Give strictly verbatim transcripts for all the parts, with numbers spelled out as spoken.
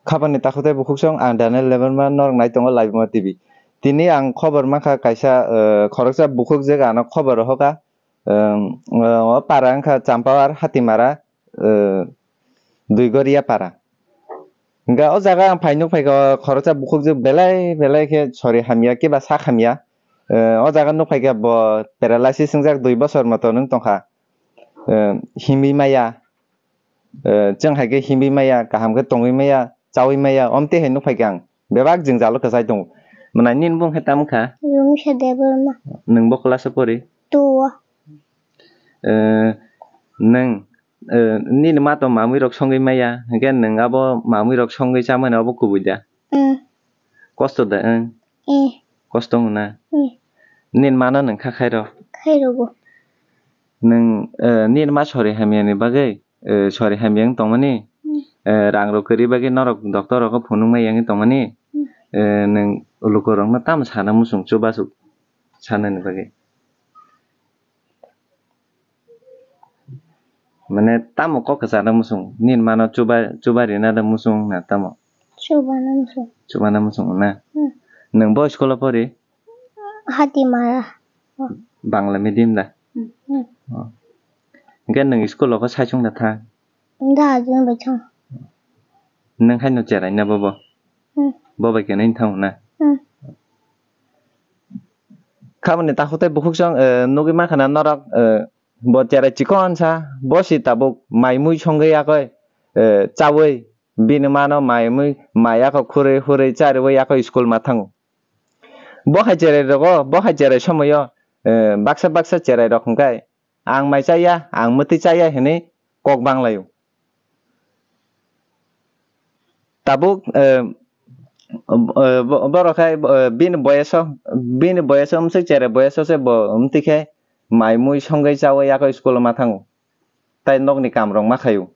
Khapani takhuk tei bukhuk song, ang Daniel Debbarma, norok nai tongo Laibuma T V. Tini ang khobor mankha kaisa, eh, khoroksa bukhuk je ano khobor rohorkha, em, eh, o para wngkha Champawar Hatimara, eh, Duigoria para. Hingkha o jaga ang phai nukphaikha, o khoroksa bukhuk je belai belai khe sori hamya keba sak hamya. Eh, o jaga nukphaikha bo paralysis wngjak dui bosor moto nwng tongkha. Eh, himwi maya. Eh, chwng hai khe himwi maya, kaham khe tongwi maya, chawi maya, omtwi hai nukphaikha ang. Bebak jwngjalo kwchai tongo. Mwnai nini bung khe tamo kha? Rumsa Debbarma. Nwng bo class o pori? Two o. Eh, nwng, eh, nini ma to mamwi rok songwi maya, hwnkhe nwng abo mamwi rok songwi chamani abo kubui da? Mm. Kosto da wng? Eh. Kosto wng na? Mm. Nini mano nwng kha khairo? Khairo bo. Nwng, eh, nini ma sori hamyani bagwi, eh, sori hamya wng tongmani? Mm. Eh, rang rok kwrwi bagwi norok doctor rogo phunukma yangwi tongmani? Mm. Eh, nwng lukurokno tamo sana muchung chubachu sanani bagwi? Mane tamo kok kwchana muchung? Nini mano chuba, chuba rina da muchung na tamo? Chubana muchung. Chubana muchung na? Hmm. Nwng bo school o pori? Hatimara. Bangla medium da? Hmm, hmm. Oh. Hingke nwng school o khe saichung da thang? Da, hajung bai thang. Nwng haino cherai na bobo? Hmm. Bo bai khe nini thang na? Hmm. Khaboni takhuk tei bukhuk song, eh, nugwi mankha na norok, eh, bo cherai chikon sa, bo si tabuk mai mui songwi yakoi, eh, chawi bini mano mai mui, mai yakho khurui hurui chariwi yakho school ma thango. Bo hai cherai rogo, bo hai cherai somoyo, eh, baksa baksa cherai rok hwnkhe, "Ang mai chaya, ang mwtwi chaya," hinwi kok banglaio. Tabuk, eh, eh, bo-, borok hai, eh, bini boyoso, bini boyoso wmswk cherai boyoso se bo wmtwi khe mai mui songwi chawi yakho school o ma thango. Tai nokni kam rok ma khaio.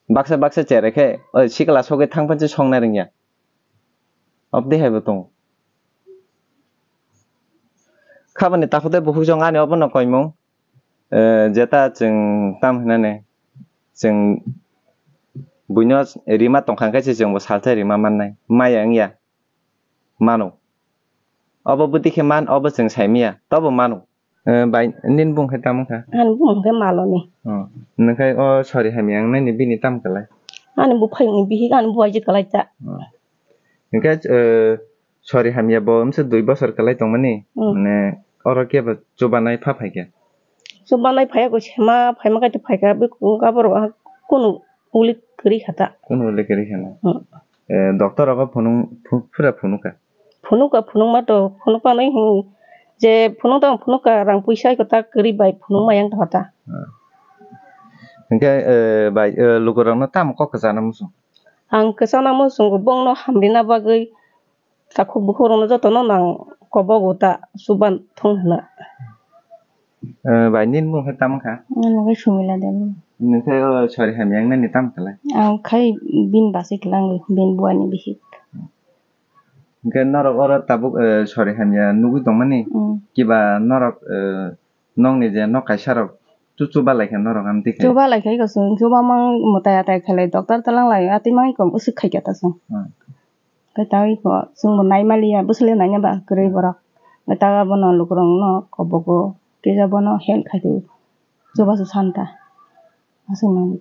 Baksa baksa cherai khe, oi, sikla sogwi thang phan se songna rwngya. Obdi hai bo tongo. Khaboni takhuk tei bukhuk jong ani obono koimung. Eh, jeta chwng tam hinani, chwng buino rima tongkha khe se chwngbo salsa rima mannai. Maya wngya. Mano. Obo bwtwi khe man, obo chwng saimanya. Tobo mano. Eh, bai, nini bung khe tamo kha? Ani bung khe Maloni. Oh. Nwng khe o sori hamya wngnaini bini tamo kwlai? Ani buphayungni bihik, ani bubaiji kwlai ta. Oh. Hingkhe, eh, sori hamya bo wmse dui bosor kwlai tongmani? Hmm. Mane oro kebo chubanai pha phaikha? Chubanai phaiya kho, sema phaima kaitor phaikha, bikung kaborok kunu uli kwrwi kha ta. Kunu uli kwrwi kha na? Hmm. Eh, doctor rogo phunuk, phu-, phura phunukha? Phunukha, phunukma to, phunukma nai hwn je phunuk tang phunukha, rang puisa kho ta kwrwi bai phunukma yang tongkha ta. Hmm. Hingkhe, eh, bai, eh, lukurokno tamo kok kwchana muchung? Ang kwchana muchungo bongno hamrina bagwi takhuk bukhukrokno jotono nang kobogo ta chuban thung hwnna. Eh, bai, nini mung khe tamo kha? Ani mung khe Sumila Debbarma. Nini khe, oh, sori hamya wngnani tamo khlai? Ang khai bini basi kwlango, bini buani bihik. Hingkhe norok oro tabuk, eh, sori hamya nugwi tongmani? Mm. Kiba norok, eh, nokni je nok kaisa rok chu chuba lai kha norok amtwi khe? Chuba lai kha iko chwng, chuba mang mwtai atai khlai doctor twlang lai atwi mang iko usuk khai kha ta chwng. Hmm. Khe ta iko chwngbo nai maliya, bwswlwi naina ba kwrwi borok. Khe ta bono lukurokno kobogo, kisa bono help khai khe chubachu san ta. Aswk nang.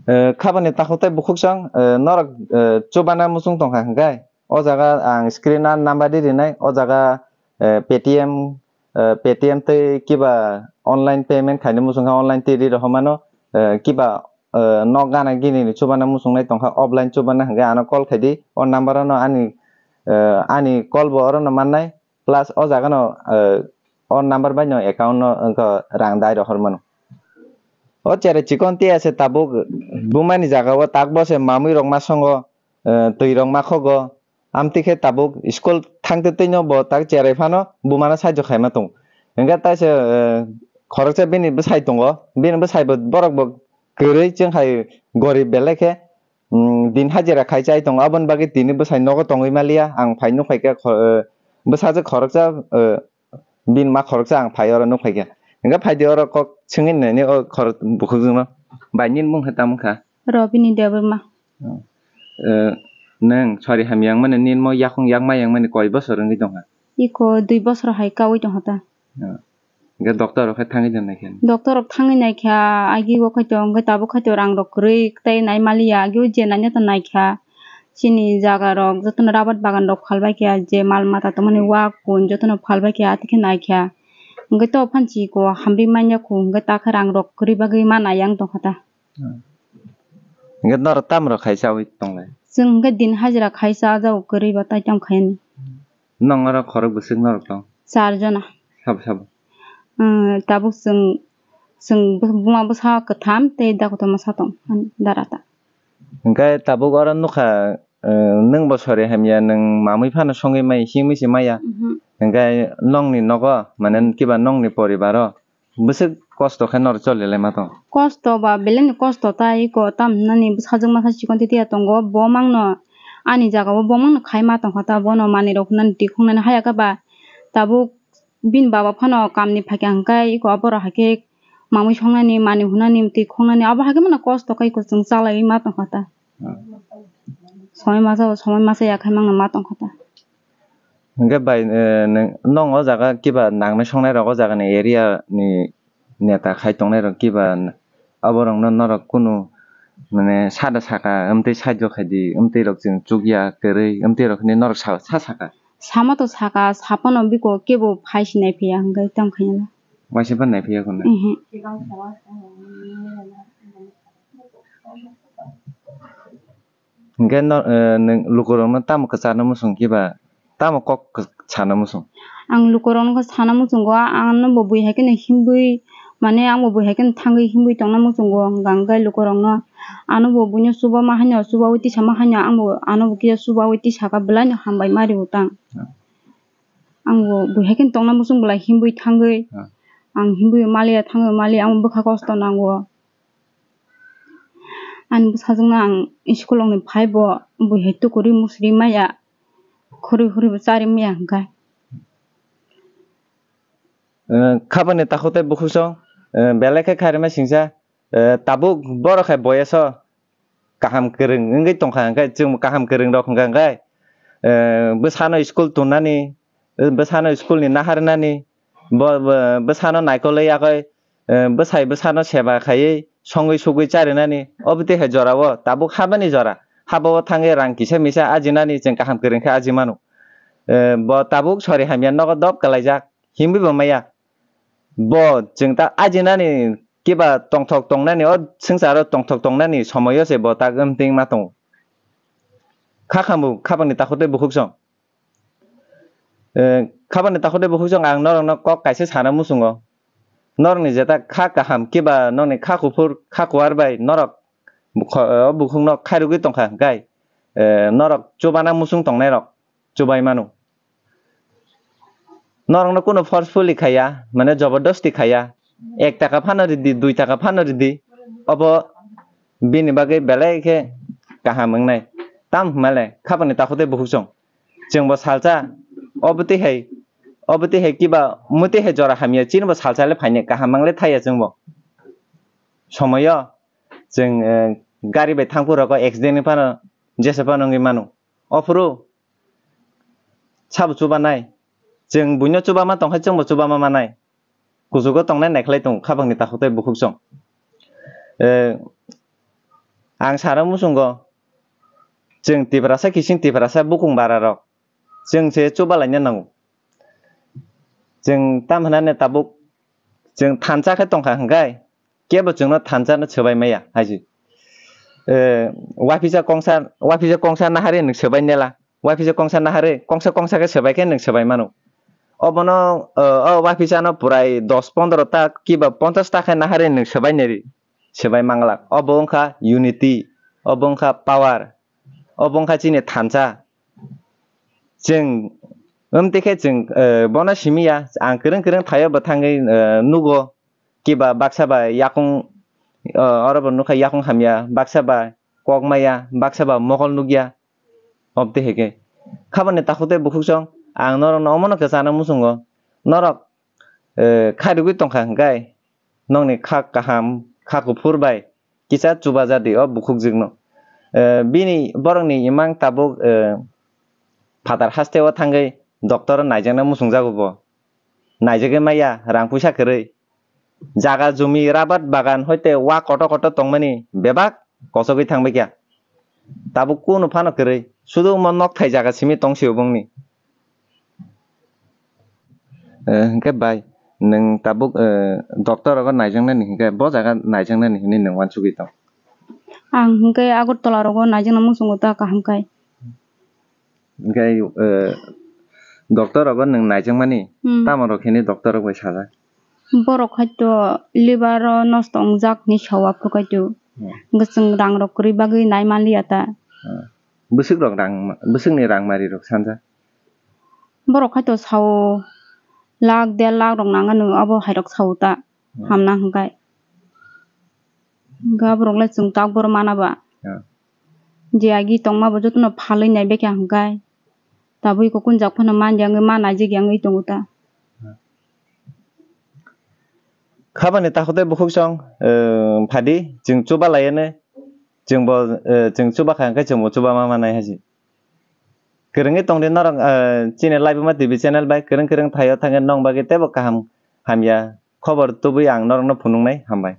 Eh, khabani takhuk tei bukhuk chwng, eh, norok, eh, chubana muchung tongkha hwnkhe? O jaga ang screen o number di rinai, o jaga, eh, Paytm, eh, Paytm tei kiba online payment khaina muchung kha online twi ri rohor mano, eh, kiba, eh, nok gana gini ni chubana muchungnai tongkha offline chubana hwnkhe ano call khaidi, o number o no ani, eh, ani call bo oro no mannai, plus o jaga no, eh, o number bai no account no wngkha rang dai rohor mano. O cherai chikon tiya se tabuk buma ni jaga o tak bo se mamui rok ma songo, eh, twi rok ma khogo. Amtwi khe tabuk school thangtwi twi no bo tak cherai phano buma no saijo khaima tongo. Hingkhe taisa, eh, khoroksa bini bwsai tongo, bini bwsai bo borok bo kwrwi chwng hai gorib belai khe, mm, din hajira khai chai tongo, aboni bagwi tini bwsai nogo tongwi maliya, ang phai nuk phai khe kho-, eh, bwsajwk khoroksa, eh, bini ma khoroksa ang phai oro nuk phai khe. Hwnkhe phai di oro kok swngwi nini o khorok bukhukjwkno, bai nini mung khe tamo kha? Robini Debbarma. Eh, nwng sori hamya wngmani nini mo yakung yakma wngmani koi bosor wngwi tongkha? Iko dui bosor hai kaui tongkha ta. Ah. Hingke doctor rok khe thangwi naikha? Doctor rok thangwi naikha, agi o khaito, hingke tabuk khaito rang rok kwrwi tei nai maliya, agi o je naina ta naikha. Chini jaga rok jotono rabar bagan rok phalbai kha, je mal mata tongmani wak kun jotono phalbai kha, atwkhe naikha. Hingke to phanchi ko hamri manya ko, hingke ta khe rang rok kwrwi bagwi ma nai yang tongkha ta. Hingke norok tamo rok khai chaui tonglai? Chwng hingke din hajira khai cha jao kwrwi ba tai tamo khai ani. Nong oro khorok bwswk norok tong? Char jona. Sabo sabo? Umm, tabuk chwng, chwng buma bwsa kwtham tei da kotorma sa tong ani dara ta. Hingke tabuk oro nukha, umm, nwng bo sori hamya nwng mamwi phano songwi mai himwi se maya. Mhm. Hingke nongni nogo mane kiba nongni poribaro bwswk kosto khe norok choli lai ma tong? Kosto ba belai ni kosto ta iko tam hinani bwsajwk masa chikon titiya tongo, bo mangno ani jaga o bo mangno khai ma tongkha ta, bono manwi rok hinani tikhongnani haya khe ba tabuk bini baba phano kamni phaikha hwnkhe iko aborok haikhe mamwi songnani manwi hunani tikhongnani abo haikhe mano kosto khe iko chwng chalaiwi ma tongkha ta. Hmm. Somoi masa o somoi masa ya khai mangno ma tongkha ta. Hingke bai, eh, nwng, nong o jaga kiba nangnai songnai rok o jaga ni area ni neta khai tongnai rok kiba n-, abo rok no norok kunu mane sada saka amtwi saijo khai di, amtwi rok chwng chukya kwrwi, amtwi rok hinwi norok sa, sa saka. Sama to saka, sapono biko kebo phai si nai phiya hingke tamo khaina. Waisa phan nai phiya khuna. Mhm. Hingke no, eh, nwng lukurokno tamo kwcharno muchung kiba, tamo kok kw-, sana muchung? Ang lukurokno khe sana muchungo, ano bo bui hai kheno himbui, mane ang bo bui hai kheno thangwi himbui tongna muchungo, hwnkha hwnkhe lukurokno ano bo buino chuba ma haino, chubaui tisa ma haino, ang bo ano bo kisa chubaui tisaka, bwlaino hambai ma rwo tang. Hmm. Ang bo bui hai kheno tongna muchung bwlai himbui thangwi, Hmm. ang himbui maliya thangwi maliya, ang bwkha kosto nango. Ani bwsajwkno ang school rokni phai bo bui hai tukurwi musri maya, khurui khurui bo chari maya hwnkha. Eh, khabangni takhuk tei bukhuk song, eh, belai khe khairima singsa, eh, tabuk borok hai boyes o kaham kwrwng wngwi tongkha, hwnkhe chwng kaham kwrwng rok hwnkha hwnkhe, eh, bwsano school tonnani, eh, bwsano school ni naharnani, bo, bo, bwsano naikolwi yakwi, eh, bwsai bwsano seba khaiwi songwi sugwi charinani, obo twi hai jorao tabuk habani jora, habao thangwi rang kisa misa ajinani chwng kaham kwrwng khe aji mano. Eh, bo tabuk sori hamya nogo dob kwlaijak, himwi bo maya. Bo chwng ta ajinani kiba tongthok tongnani, o swngcharo tongthok tongnani somoio se bo ta wngtwi ma tongo. Kha khambu khabangni takhuk tei bukhuk song. Eh, khabangni takhuk tei bukhuk song ang norokno kok kaisa sana muchungo. Norokni jeta kha kaham kiba nokni kha kuphur kha kuar bai norok bukho-, o bukhukno khairogwi tongkha hwnkhe, eh, norok chubana muchung tongnairok chubai mano. Norokno kunu forcefully khaiya, mane jobordosti khaiya. Ek taka phano ridi, dui taka phano ridi. Obo bini bagwi belai khe kaham wngnai. Tam hwnmale khabangni takhuk tei bukhuk chwng. Chwngbo salsa, obo twi hai, obo twi hai kiba, omo twi hai jora hamya, chini bo salsa le phainai, kaham mangle thaiya chwngbo. Somoyo chwng, eh, gari bai thangphuru rogo accident ni phano jesa phano wngwi mano. Ophuru sabo chubanai. Chwng buino chubama tongkhe chwngbo chubama manai. Kuchugo tongnai naikhlai tongo khabangni takhuk tei bukhuk chwng. Eh, ang sana muchungo, chwng Tiprasa kising Tiprasa bukung bara rok. Chwng se chubalaina nango. Chwng tam hinane tabuk chwng thansa khe tongkha hwnkhe, kebo chwngno thansa no swbai maya hai se. Eh, waphisa kongsa, waphisa kongsa nahari nwng swbai nela. Waphisa kongsa nahari, kongsa kongsa khe swbai khe nwng swbai mano. Obono, eh, o waphisa no purai dos pondro ta kiba ponchas ta khe nahari nwng swbai neri. Swbai manglak. Obo wngkha unity. Obo wngkha power. Obo wngkha chini thansa. Chwng, wng twi khe chwng, eh, bono simi ya, ang kwrwng kwrwng thaio bo thangwi, eh, nugo. Kiba baksa ba yakung, o, oro bo nukha yakung hamya, baksa ba kok maya, baksa ba mokol nukya. Obte heke. Khabani takhuk tei bukhuk song, ang norokno omono kwchana muchungo. Norok, eh, khairogwi tongkha hwnkhe, nokni kha kaham, kha kuphur bai kisa chuba jadi o bukhukjwkno. Eh, bini borokni imang tabuk, eh, phatar hasteo thangwi doctor naijakna muchungjago bo. Naijagwi maya rang puisa kwrwi. Jaga jumi rabat bagan hoite wa koto koto tongmani bebak kochogwi thangbaikha. Tabuk kunu phano kwrwi. Sudu omo nokthai jaga simi tongsio bongni. Eh, hwnkhe bai, nwng tabuk, eh, doctor rogo naijaknani hwnkhe bo jaga naijaknani hinwi nwng uansugwi tong? Ang hwnkhe Agartala rogo naijakna muchungo ta kaham khai. Hwnkhe, eh, doctor rogo nwng naijakmani Hmm. tamo rok hinwi doctor rok bai sajak? Borok haito liver o nosto wngjak hinwi sao aphuru kaitu. Hmm. Hwnkhe chwng rang rok kwrwi bagwi nai manliya ta. Hmm. Bwswk rok rang, bwswkni rang mari rok sanjak? Borok haito sao lakh der lakh rok nang ano abo hai rok sao ta Hmm. hamna hwnkhe. Hwnkhe aborok le chwng tak boro mana ba. Hmm. Je agi tongma bo jotono phalwi nai baikha hwnkhe. Tabuk iko kunjak phano man yang ma naijak yang tongo ta. Khabani takhuk tei bukhuk song, eh, phadi, chwng chuba laiyane, chwngbo, eh, chwng chuba kha hwnkhe chwngbo chuba ma manai haji. Kwrwngwi tongdi norok, eh, chini Laibuma T V channel bai kwrwng kwrwng thaio thangwi nong bagwi teibo kaham hamya khobor tubui ang norokno phunuknai, hambai.